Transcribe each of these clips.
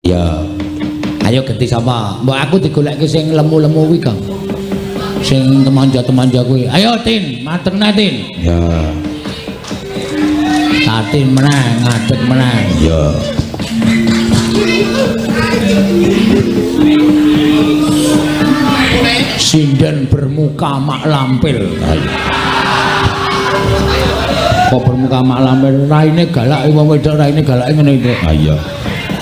Ya. Ayo genti sapa? Mbok aku digolekke sing lemu-lemu kuwi, Kang. Sing temanja-temanja kuwi. Ayo Tin, mateng Tin. Ya. Tatin meneh, ngadeg meneh. Ya. Sinden bermuka mak lampil. Ayo. Kok bermuka mak lampil? Raine galak wong wedok raine galake ngene iki. Ayo.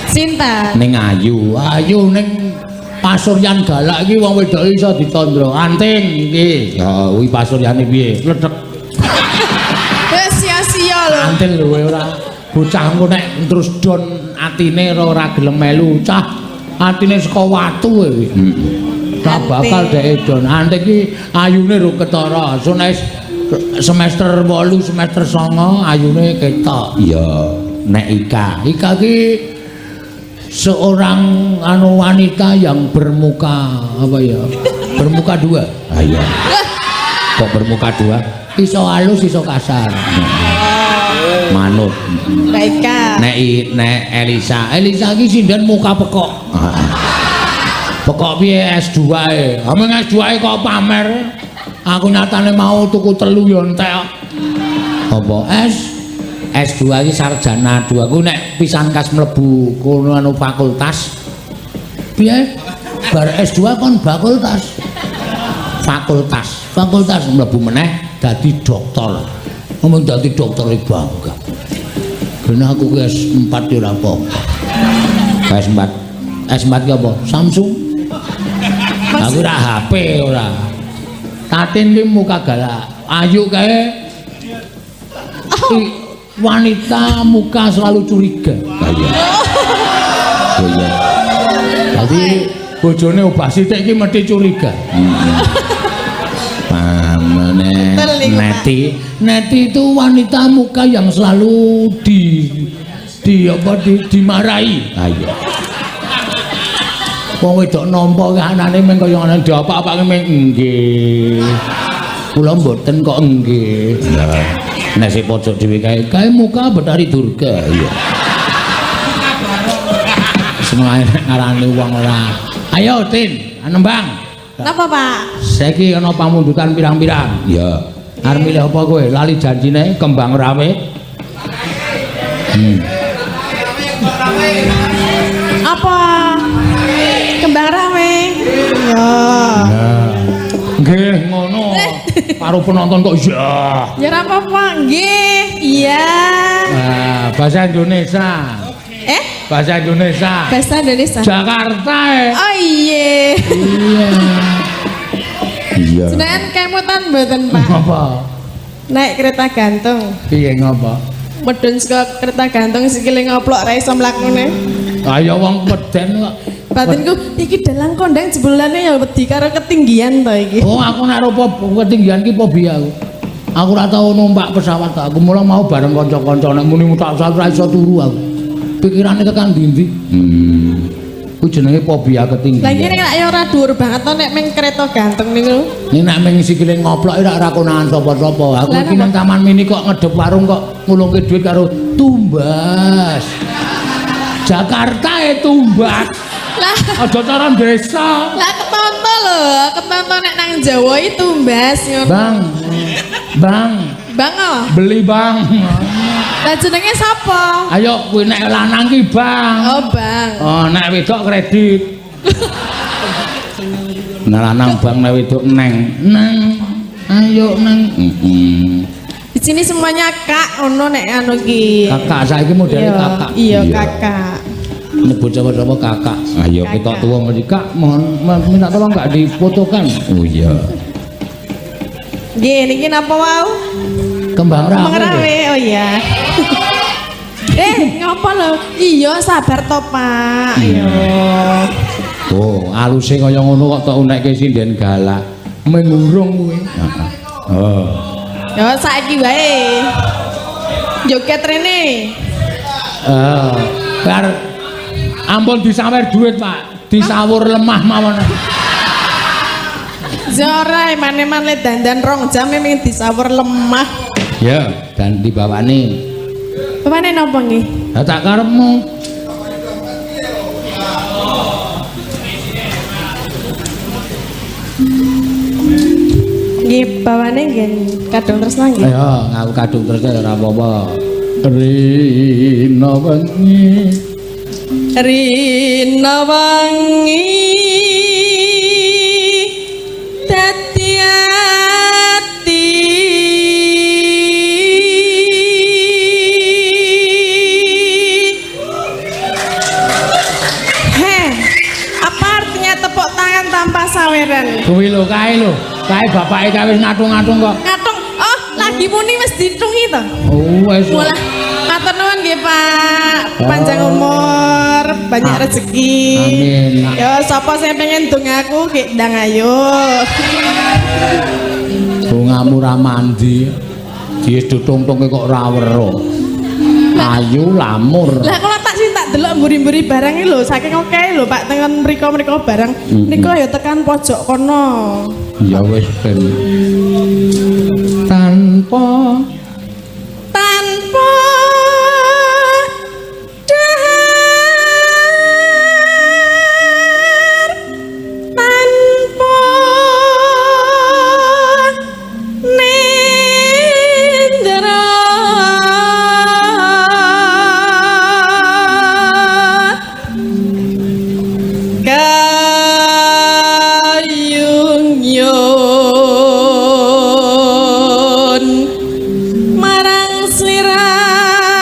Sinten? Ning ayu, ayu ning pasuryan galak iki wong wedok iso dicandra. Anting iki. Ya kuwi pasuryane piye? Pledhek. Wis sia-sia lho. Antil lho kowe ora. Bocah engko nek terus don atine ora gelem melu cah. Atine saka watu kowe kuwi. Ora bakal dhek don. Anting iki ayune ro ketara. Sune semester 8, semester 9 ayune ketok. Iya. Nek Ika, Ika ki seorang anu wanita yang bermuka apa ya? Bermuka dua. Ayo. Kok bermuka dua? Iso halus, iso kasar. Manut. Mbak Ika. Nek nek Elisa, Elisa ki sinden muka pekok. Pekok piye S2 e? Ameng S2 e kok pamer. Aku nyatane mau tuku telu ya entek. Apa S? S2 iki sarjana 2. Ku nek pisan kas mlebu kono anu fakultas. Piye? Bar S2 kon fakultas. Fakultas. Fakultas mlebu meneh dadi doktor. Ngomong dadi dokter iki bangga. Kene aku ki S4 ya ora apa-apa. S4. S4 ki apa? Samsung. Aku ora HP ora. Tatin ki muka galak. Ayu kae. Wanita muka selalu curiga. Ayo. Oh iya. Dadi bojone obah sithik iki mesti curiga. Pamane Betul niku, Pak. Neti, Neti itu wanita muka yang selalu di apa di, dimarahi. Ayo. Wong wedok nampa kahanane meng kaya ngene diapak-apake meng nggih. Kula mboten kok nggih. Ya. Nek sing pojok dhewe kae kae muka Betari Durga. Iya. Senengane nek ngarani wong ora. Ayo Tin, nembang. Napa, Pak? Saiki ana pamundutan pirang-pirang. Ya. Arep milih apa kowe? Lali janjine kembang rawe. Apa? Kembang rawe. Ya. Nggih, ngono. Karo penonton kok ya. Ya ora apa-apa, nggih. Iya. Nah, bahasa Indonesia. Eh, Bahasa Indonesia. bahasa Indonesia. Jakarta. Eh. Oh iya. Iya. Iya. Senayan kemutan mboten, Pak? Ngapa? Naik kereta gantung. Piye ngapa? Medun saka kereta gantung sikile ngoplok ra iso mlakune. Ayo wong peden kok. Batinku iki dalang kondang jebulane ya wedi karo ketinggian to iki. Oh, aku nek rupa ketinggian ki fobia aku. Aku ora tau numpak pesawat, aku mula mau bareng kanca-kanca nek muni tak pesawat ora iso turu aku. Pikirane tekan ndi-ndi. Ku jenenge fobia ketinggian. Lah iki nek ya ora dhuwur banget to nek meng kereta gantung niku. Ini nek ming sikile ngoplok ora ora konangan sapa-sapa. Aku Lah, iki nang taman mini kok ngedep warung kok ngulungke duit karo tumbas. Jakarta e tumbas. Lah, Aja cara desa. lah ketonto lho, ketonto nek nang Jawa iki tumbas ngono. Bang. Bang, Bang oh. beli bang. Lah jenenge sapa? Ayo kuwi nek lanang ki bang. Oh, Bang. Oh, nek wedok kredit. Nek lanang bang, nek wedok neng. Neng. Ayo neng. Di sini semuanya Kak ono nek anu ki. Kakak saiki modele Iya, kakak. Iya, Iya. kakak. Nyebut sapa-sapa kakak. Ayo. Ketok tuwa mesti kak, mohon minta tolong nggak difotokan. Oh iya. Nggih, niki napa wau? Kembang rawe. Kembang rawe. Oh iya. Ngopo lho? Iya, sabar to, Pak. Iya. Oh, aluse kaya ngono kok tok unekke sinden galak. Mengurung kuwi. Heeh. Oh. Ya saiki wae. Joget rene. Bar ampun disawer duit, Pak. Disawur lemah mawon. Zora eman-eman le dandan rong jam ming disawur lemah. Ya, dan dibawane. Bawane napa nggih? Lah tak karepmu. Niki bawane nggih kadung tresna nggih. Ayo ngaku kadung tresna ya ora apa-apa. Rina wengi, Rina wengi dadi ati Heh, apa artinya tepuk tangan tanpa saweran? Kuwi lho kae lho, kae bapake kae wis ngatung-ngatung kok. Ngatung, oh lagi muni wis ditungi to. Oh wis. Walah, matur nuwun nggih Pak. Panjang umur, banyak rezeki. Amin. Ya sapa sing pengen dongaku nggih ndang ayo. Bungamu ra mandi. Dies ditungtungke kok ora weruh. Ayu lamur. Lah kula tak sing tak delok mburi-mburi barang iki lho, saking oke lho Pak tengen mriko-mriko barang. Niku ya tekan pojok kono. Ya wis ben. Tanpa Tanpa dahar, tanpa nindra, kayung yun marang slirane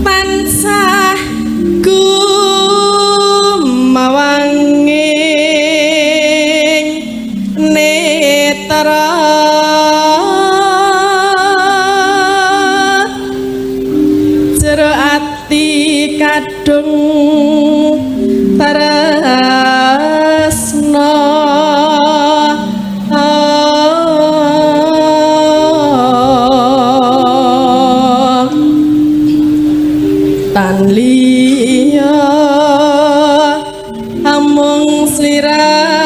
tansah gumawanging netra jero ati kadung tresna. Tan liya amung sliramu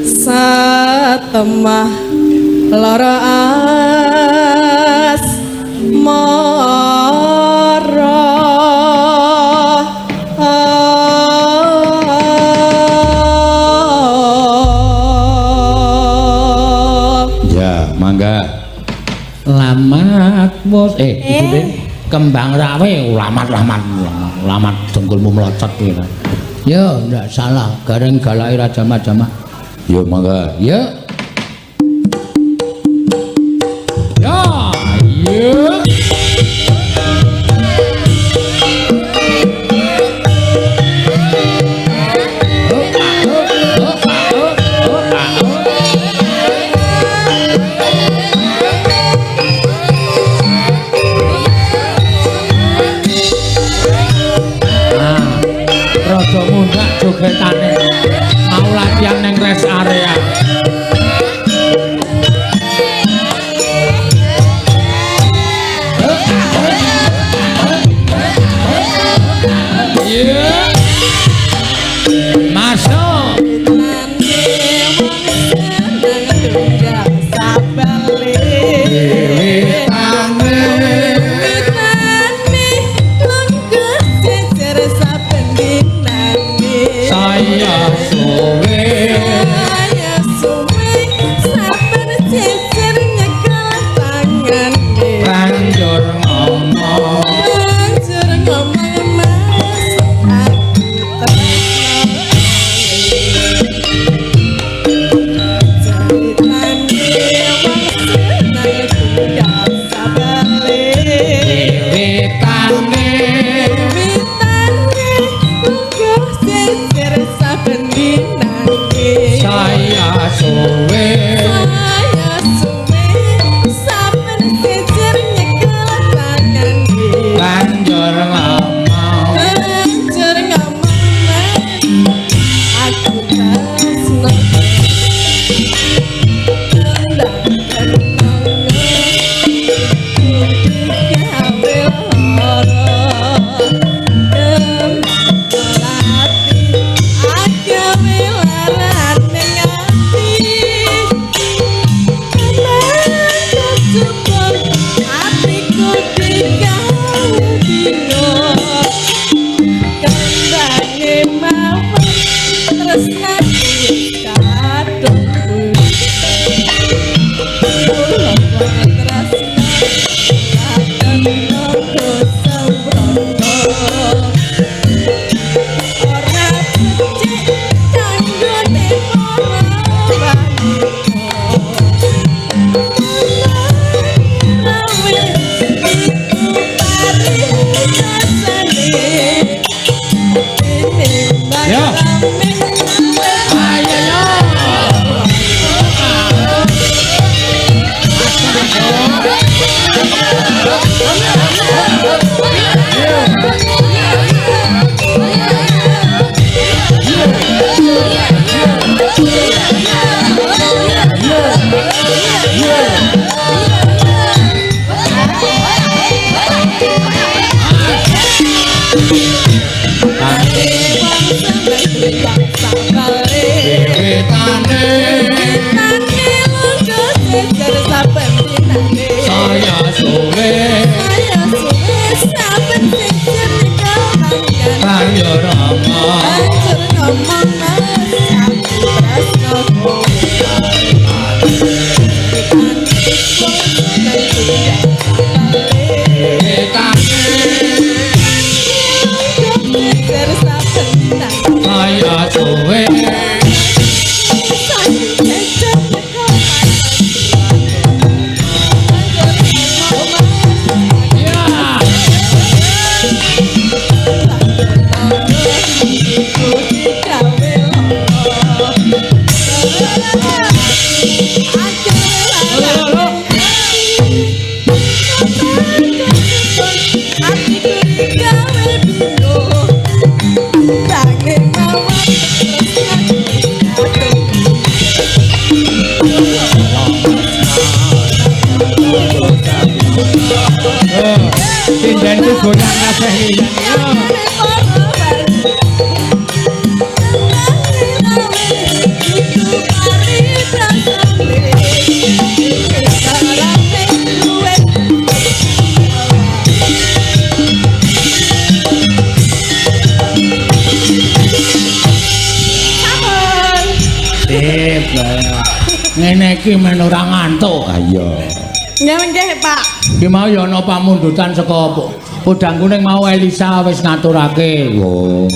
satemah lara asmara. Ya, mangga. Lamat wis ibu kembang rawe lamat-lamat lamat dengkulmu melocot kuwi. Ya ndak salah, gareng galake raja majama. Ya mangga. Ya. Ya, ya. Rada mundak jogetane. Mau latihan neng rest area. Yeah. Masuk. Saya suwe banjur ngomong wiwitane saya suwe banjur ngomong Sindenku goyang kabeh iki. Sip. Ngene iki men ora ngantuk. Ha iya. Nggih, Pak. Ki mau ya ana pamundutan saka Podang Kuning mau Elisa wis ngaturake. Oh.